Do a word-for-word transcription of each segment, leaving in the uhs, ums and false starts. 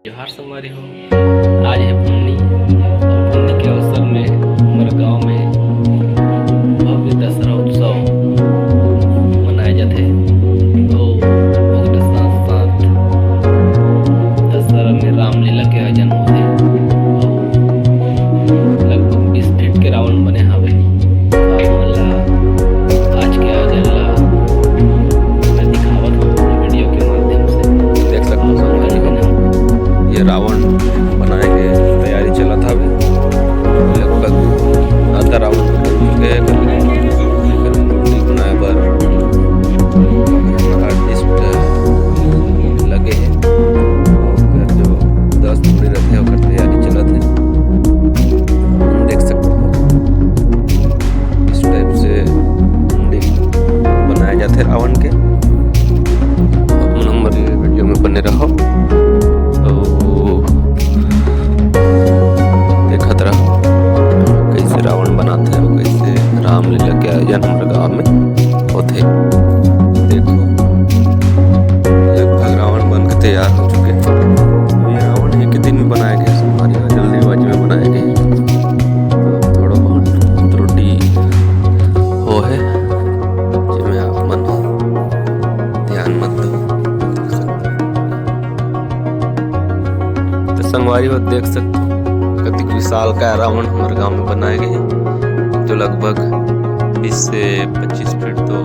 जोहार संगवारी हो, आज है पुन्नी और पुन्नी के अवसर में हमर गांव में भव्य दशहरा उत्सव मनाए जाथे। तो ओकरे साथ साथ दशहरा में रामलीला के आयोजन होथे। लगभग बीस फीट के रावण बने हावे। आप मन ला आज के आयोजन ला मैं दिखावत हूँ वीडियो के माध्यम से। देख सकते हो संगवारी हो, ये रावण बनाए के तैयारी चलत हावे। लगभग आधा रावण बन चुके हे। एकर मूर्ति बनाए बर आर्टिस्ट लगे हे। ओकर जो दस पूरी रथे, ओकर तैयारी चलत हे। देख सकते हो, इस टाइप से मुंडी बनाए जाथे रावण के। आप मन हमर वीडियो में बने रहो। तो देखत रहो, कैसे रावण बनाथे और कैसे रामलीला के आयोजन हमर गांव में होथे। देखो, लगभग रावण बन के तैयार हो चुके हे। तो ये रावण एक दिन में बनाए गए, संगवारी हो, जल्दीबाजी में बनाए गए। तो थोड़ा बहुत त्रुटि हो हे, जेमे आप मन ध्यान मत दो। तो संगवारी हो, देख सकते हो, कतिक विशालकाय रावण हमर गांव में बनाए गए हे, जो लगभग बीस से पच्चीस फीट तो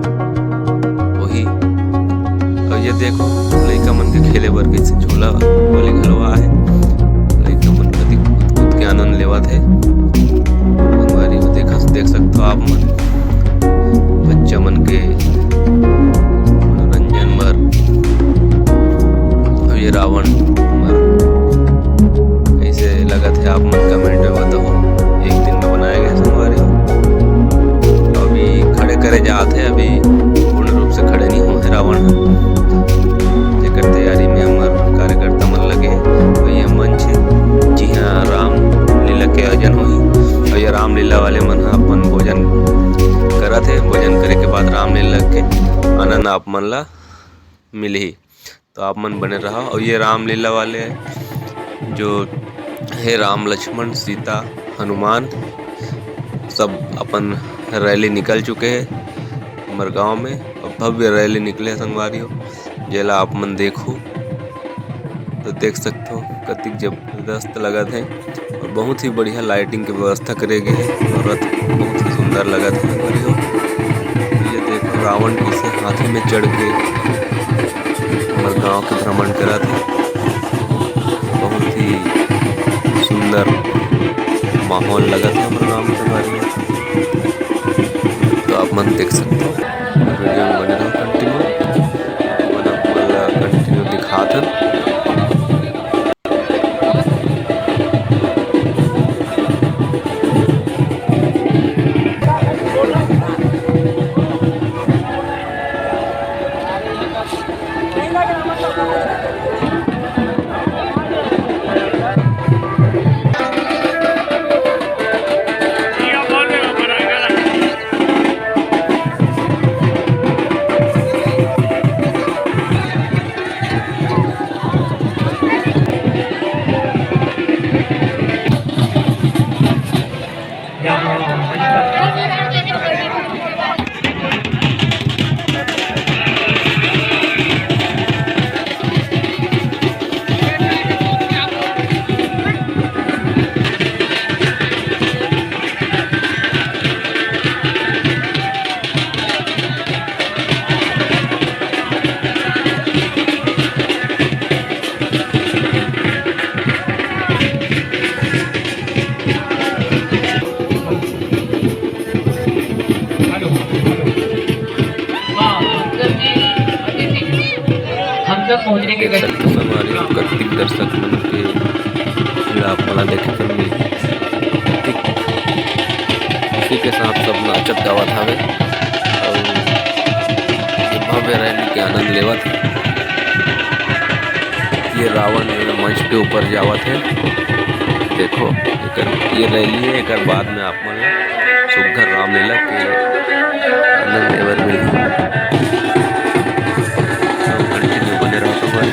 होही। और ये देखो, लइका मन के खेले बर कैसे झूला वाली घलवा हे। लइका मन कतिक कूद कूद के आनंद लेवत हे। संगवारी हो, देखा, देख सकते हो आप मन, बच्चा मन के मनोरंजन बर। अब ये रावण हमर कैसे लगत हे, आप मन कमेंट में बताओ। एक दिन में बनाए गए संगवारी हो। अभी खड़े करे जात हे, अभी पूर्ण रूप से खड़े नहीं हुए हे रावण ह। जेकर तैयारी में हमर कार्यकर्ता मन लगे हे। तो ये मंच हे, जिहाँ रामलीला के आयोजन होही। और ये रामलीला वाले मन ह अपन भोजन करत हे। भोजन करे के बाद रामलीला के आनंद आप मन ला मिलही। तो आप मन बने रहा। और ये रामलीला वाले जो हे, राम, लक्ष्मण, सीता, हनुमान, सब अपन रैली निकल चुके हे हमर गांव में। और भव्य रैली निकले हे संगवारी हो, जेला आप मन देखो तो देख सकते हो, कतिक जबरदस्त लगत हे। और बहुत ही बढ़िया लाइटिंग के व्यवस्था करे गए हे और रथ बहुत ही सुंदर लगत हे। और ये, ये देखो, रावण कैसे हाथी में चढ़ के हमर गांव के भ्रमण करत हे। बहुत ही सुंदर माहौल लगत हे हमर गांव के बारे में। तो आप मन देख सकते हो, वीडियो में बने रहो कंटिन्यू। अपन आप मन ला कंटिन्यू दिखात हन। हम सब पहुंचने के देख सकते हो, हमारे उपस्थित दर्शक मन के भीड़ आप मन ला देखे बर मिलही। ठीक, इसी के साथ सब नाचत गावत हवे और ये भव्य रैली के आनंद लेवत हे। ये रावण जो है मंच के ऊपर जावत हे। देखो, एकर ये रैली हे, एकर बाद में आप मन ला सुग्घर रामलीला के आनंद लेबर मिलही। तो कंटिन्यू बने रहो संगवारी।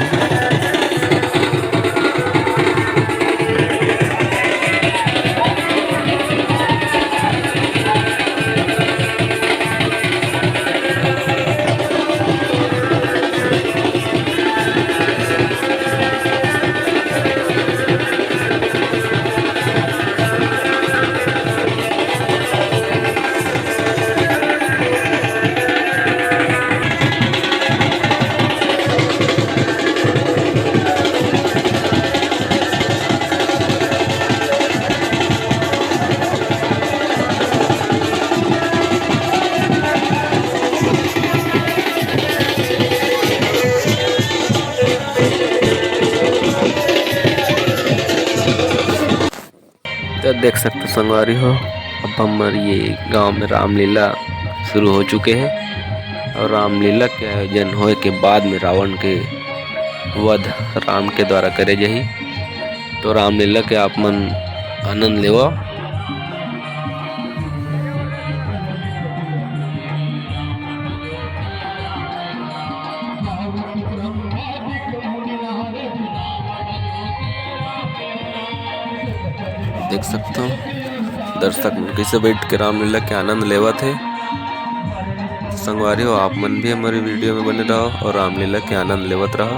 देख सकते संगवारी हो, अब हमर ये गांव में रामलीला शुरू हो चुके हे और रामलीला के आयोजन होए के बाद में रावण के वध राम के द्वारा करे जाही। तो रामलीला के आप मन आनंद लेवा। देख सकथो दर्शक मन कैसे बैठ के रामलीला के आनंद लेवत हे। संगवारी हो, आप मन भी हमारी वीडियो में बने रहो और रामलीला के आनंद लेवत रहो।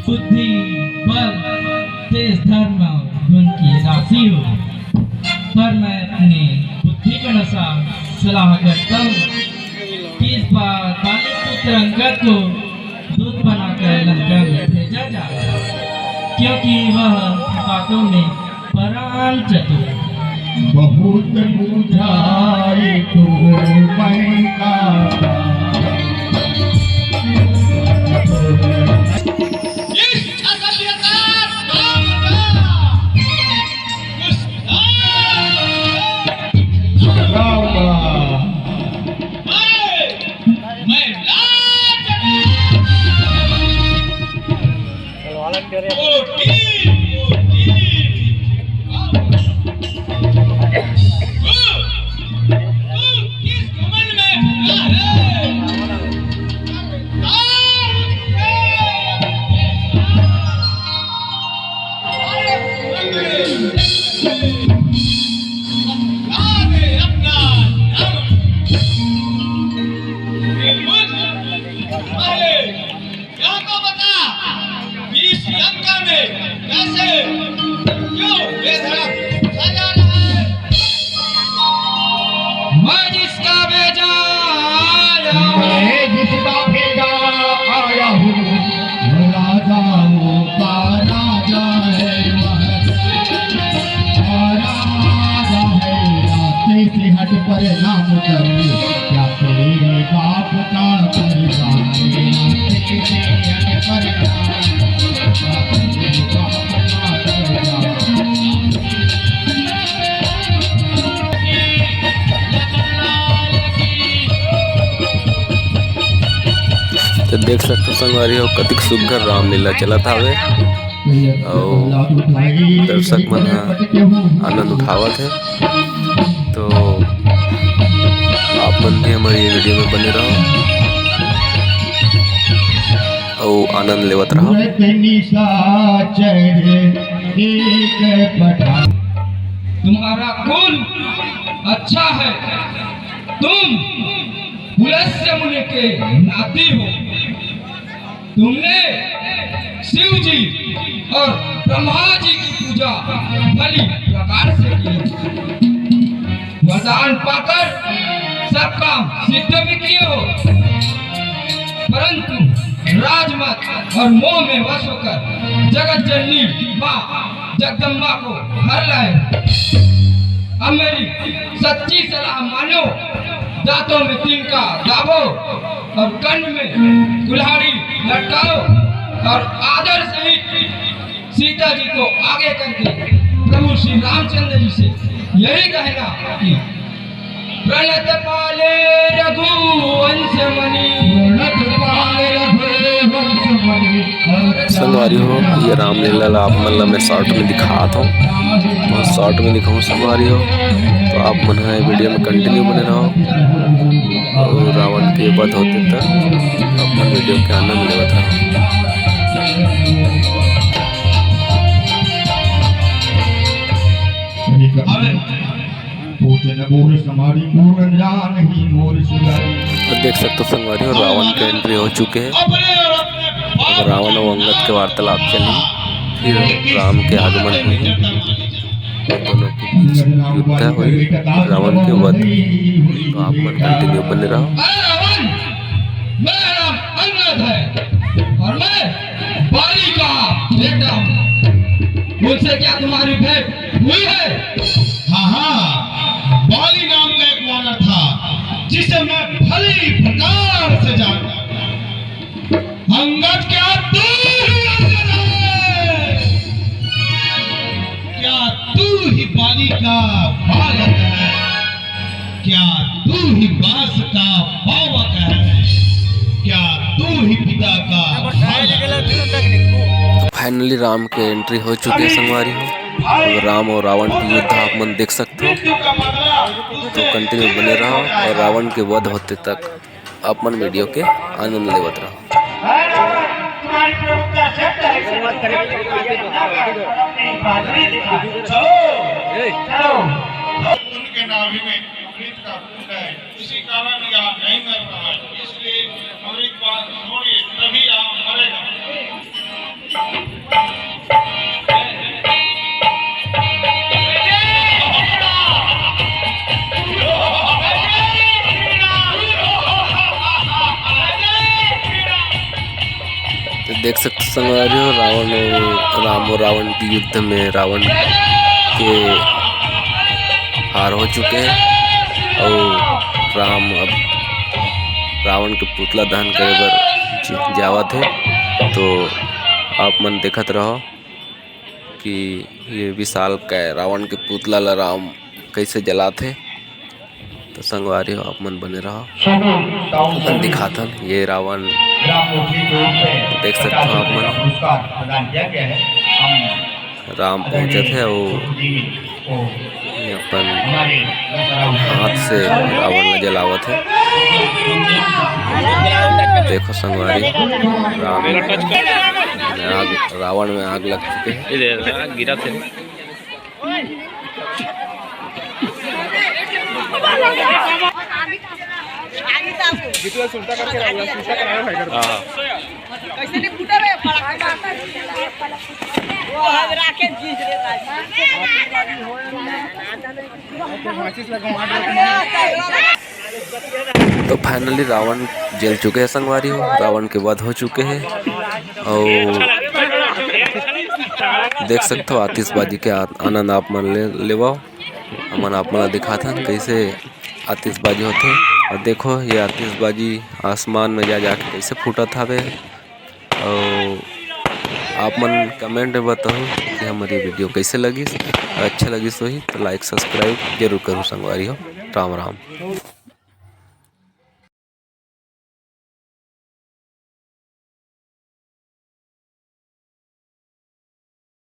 बुद्धि, बल, तेज, धर्म, गुण की राशि हो। पर मैं अपनी बुद्धि के अनुसार सलाह करता हूँ कि इस बार बाली पुत्र अंगद को दूत बनाकर लंका में भेजा जाए, क्योंकि वह बातों में परम चतुर है। बहुत बुझाए तो मैं का इस असभ्यता काम का तो देख सकते हो संगवारी हो, कतिक सुग्घर रामलीला चलत हावे। अउ दर्शक मन ह आनंद उठावत हे। तो आप मन भी हमारी ये वीडियो में बने रहो अउ आनंद लेवत रहो। तुम्हारा खून अच्छा है, तुम पुलस्त्य मुनि के नाती हो। तुमने शिव जी और ब्रह्मा जी की पूजा भली प्रकार से की। वरदान पाकर सब काम सिद्ध भी किए हो, परंतु राजमद और मोह में वश होकर जगत जननी माँ जगदम्बा को हर लाए। अब मेरी सच्ची सलाह मानो, दांतों में तिनका दाबो और कंठ में कुल्हाड़ी लटकाओ और आदर सहित सीता जी को आगे करके प्रभु श्री रामचंद्र जी से यही कहना कि प्रणत पाले रघुवंश मणि। प्रणत पाले रघुवंश मणि। संगवारी हो, ये रामलीला ला आप मन ला मैं शॉर्ट में दिखात हूँ, बहुत शॉर्ट में दिखाऊँ संगवारी हो। तो आप मन ह वीडियो में कंटिन्यू बने रहो और रावण के वध होते तक अपन वीडियो के आनंद लेवत रहो। पूजन मोर समारी, पूरन जान ही मोर सियारी। तो देख सकते हो संगवारी हो, रावण के एंट्री हो चुके हैं। अब रावण और अंगद के वार्तालाप चली, फिर राम के आगमन हुई, दोनों के बीच युद्ध हुई, रावण के वध। तो आप मन कंटिन्यू बने रहो। अरे रावण, मेरा नाम अंगद है और मैं बाली का बेटा हूँ। उनसे क्या तुम्हारी भेंट हुई है? हाँ, हाँ, बाली नाम का एक वानर था, जिसे मैं भली प्रकार से जानता हूँ। अंगद क्या तू ही अंगद है? का बालक है, क्या तू ही बांस का पावक है, क्या तू ही पिता का बालक है। फाइनली राम के एंट्री हो चुके हे संगवारी हो। अब राम और रावण के युद्ध आप मन देख सकते हो, तो कंटिन्यू बने रहो और रावण के वध होते तक अपन वीडियो के आनंद लेवत रहो। उनके नाभि में अमृत का कुंड है, इसी कारण यह नहीं मर रहा है, इसलिए अमृत पान छोड़िए, तभी यह मरेगा। तो देख सकते संगवारी हो, रावण और राम और रावण के युद्ध में रावण के हार हो चुके हैं और राम अब रावण के पुतला दहन करे बर ज-, जावत हे। तो आप मन देखत रहो कि ये विशाल काय रावण के पुतला ला राम कैसे जलात हे। तो संगवारी हो, आप मन बने रहो, अपन दिखाथन ये रावण देख सकते हो आप मन। राम पहुंचत हे अउ ये अपन हाथ से रावण ला जलावत हे। देखो संगवारी, राम आग, रावण में आग लग चुके हे। तो फाइनली रावण जल चुके हे संगवारी हो, रावण के वध हो चुके हे। अउ देख सकते हो आतिशबाजी के आ-, आनंद आप मन ले लेवव। हमन आप मन ला दिखाथन कैसे आतिशबाजी होथे। अउ देखो ये आतिशबाजी आसमान में जा जाके कैसे फूटत हवे। अउ आप मन कमेंट में बताओ कि हमर ये वीडियो कैसे लगिस। अच्छा लगिस होही तो लाइक सब्सक्राइब जरूर करूँ संगवारी हो। राम राम।